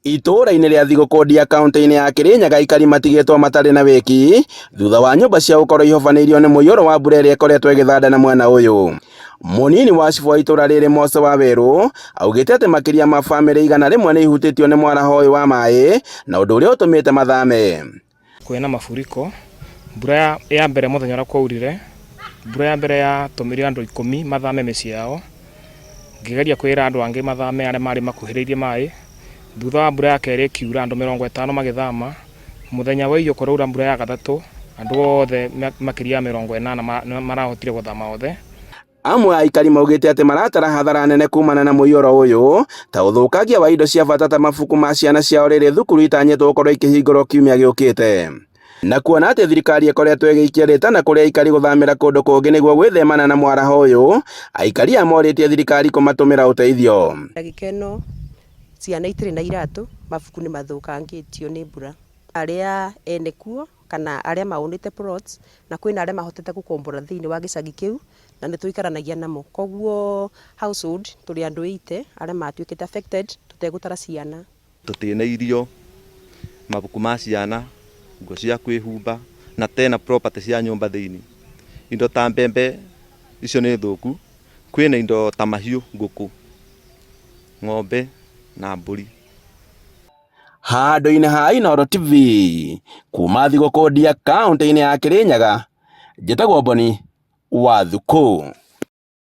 Itũũra-inĩ rĩa Thigũkũndia kaũntĩ-inĩ ya Kĩrĩnyaga aikari matigĩtwo matarĩ na wĩki thutha wa nyũmba ciao gũkorwo ihobanĩirio nĩ mũiyũro wa mbura ĩrĩa ĩkoretwo ĩgĩthanda na mwena ũyũ. Mũnini wa cibũ wa itũũra rĩrĩ Mose Wawerũ augĩte atĩ makĩria ma bamĩrĩ 100 nĩ ihutĩtio nĩ mwaraho ũyũ wa maĩ na ũndũ ũrĩa ũtũmĩte mathame. Kwĩna mafuriko, mbura ya, ya mbere mũthenya ũrĩa kwaurire, mbura ya mbere yatũmire andũ ikũmi mathame mĩciĩ yao, ngĩgeria kwĩra andũ angĩ mathame arĩa marĩ makuhĩrĩirie maĩ, thutha wa mbura ya kerĩ ĩkiura andũ 50 magĩthama, mũthenya wa iyo kũraura mbura ya gatatũ, andũ othe makĩria ya 80 marahotire gũthama othe. Amwe a aikari maugĩte atĩ maratara hathara nene kumana na mũiyũro ũyũ ta ũthũkangia wa indo cia bata ta mabuku ma ciana ciao rĩrĩ thukuru itanyĩtwo gũkorwo ikĩhingũrwo kiumia gĩũkĩte. Na kuona atĩ thirikari ĩkoretwo ĩgĩikia rĩtana kũrĩ aikari gũthamĩra kũndũ kũngĩ nĩguo gwĩthemana na mwaraho ũyũ, aikari aya morĩtie thirikari kũmatũmĩra ũteithio. Ndagĩka ĩno ciana itirĩ na iratũ, mabuku nĩ mathũkangĩtio nĩ mbura. Arĩa ene kuo kana arĩa maũnĩte plots na kwĩna arĩa mahotete gũkombora thĩinĩ wa gĩcagi kĩu na nĩ tũikaranagia namo. Koguo household tũrĩ andũ 80 arĩa matuĩkĩte affected tũtegũtara ciana. Tũtirĩ na irio, mabuku ma ciana, nguo cia kwĩhumba na tena property cia nyũmba thĩinĩ. Indo ta mbembe icio nĩ thũku, kwĩna indo ta mahiũ, ngũkũ, ng'ombe na mbũri. Handũ-inĩ ha Inooro TV, kuma Thigũkũndia kaũntĩ-inĩ ya Kĩrĩnyaga, njĩtagwo Boni wa Thukũ.